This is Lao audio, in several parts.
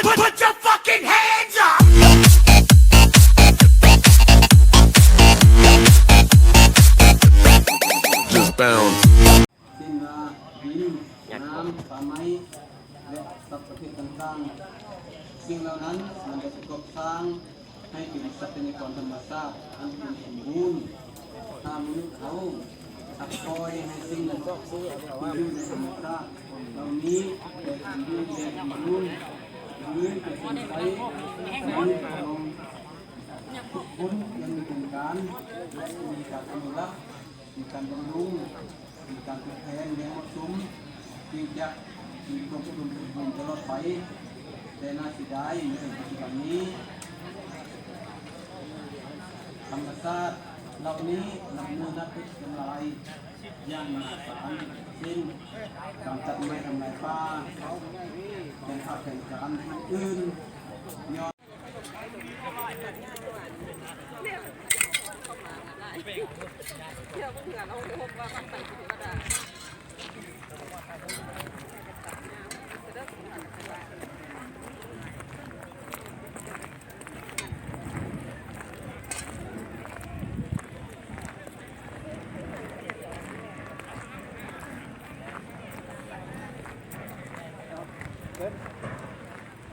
Put, put your fucking hands up! Just bounce. ເຊັ່ນວ່າ ດິນ, ນ້ຳ, ປ່າໄມ້ ແລະ ສັດປະເພດຕ່າງໆ. ສິ່ງເຫຼົ່ານັ້ນມັນໄດ້ປະກອບສ້າງ ໃຫ້ເປັນຊັບພະຍາກອນທຳມະຊາດອັນອຸດົມສົມບູນ. ຖ້າມະນຸດເຮົາຮັບປ່ອຍໃຫ້ສິ່ງທີ່ຢູ່ໃນທຳມະຊາດເຫຼົ່ານີ້ໄດ້ສົມບູນແລະສົມບູນ, ດຳເນີນໄປເປັນໄປໃນໂລກຂອງທຸກຄົນຢ່າງມີໂຄງການ ແລະ ມີການອະນຸລັກ, ມີການບຳລຸງ, ມີການທົດແທນຢ່າງເໝາະສົມ, ຈຶ່ງຈະມີຄວາມອຸດົມສົມບູນຕະຫຼອດໄປ. ແຕ່ໜ້າເສຍດາຍ ໃນປັດຈຸບັນນີ້ ທຳມະຊາດເຫຼົ່ານີ້ນັບມື້ນັບເປັນທຳລາຍຢ່າງມະຫາສານ, ເຊັ່ນ ການຕັດໄມ້ທຳລາຍປ່າ, ແຂວງພາກແຂວງສານອື່ນໆ ຍ້ອນ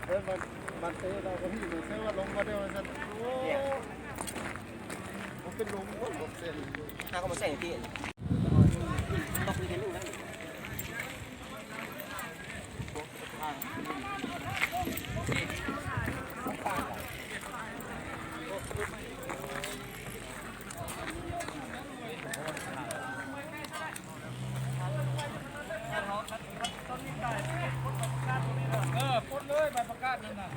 ເອີ ມັນ ມັນເຕະລາວກໍມີ ມັນເຊວ່າລົງມາແລ້ວວ່າຊັ້ນ. ໂອ້ ມັນເປັນລົມບໍ່ ບໍ່ເປັນ ຫາກໍມາໃສ່ທີ່ ເອີ ປົດເລີຍໃບປະກາດນັ້ນນະ.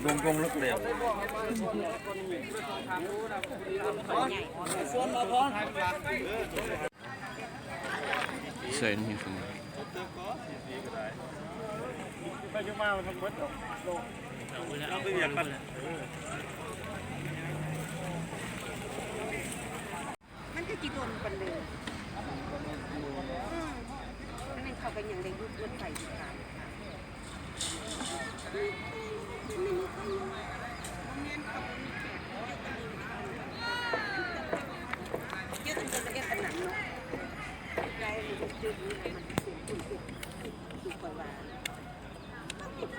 ລົງ ລົງເລິກແລ້ວ. ໃສ່ນີ້ ໄປຢູ່ມາມັນເບິດດອກ ໂລກ ເອົາໄປວຽກກັນແຫຼະ. ມັນຄືຊິດົນປານໃດ ອືມ ແລ້ວມັນເຂົ້າໄປຫຍັງໄດ້ ລົດໄຟທີ່ຜ່ານ ເຈົ້າເປັນຄົນລະເອີດປານນັ້ນເນາະ ໄດ້ ມັນເປັນຈຸດນີ້ ມັນເປັນຈຸດ ຄືຂ້ອຍວ່າ ເອົາ ໄ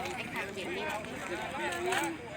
ອ້ທາງເດັນນີ້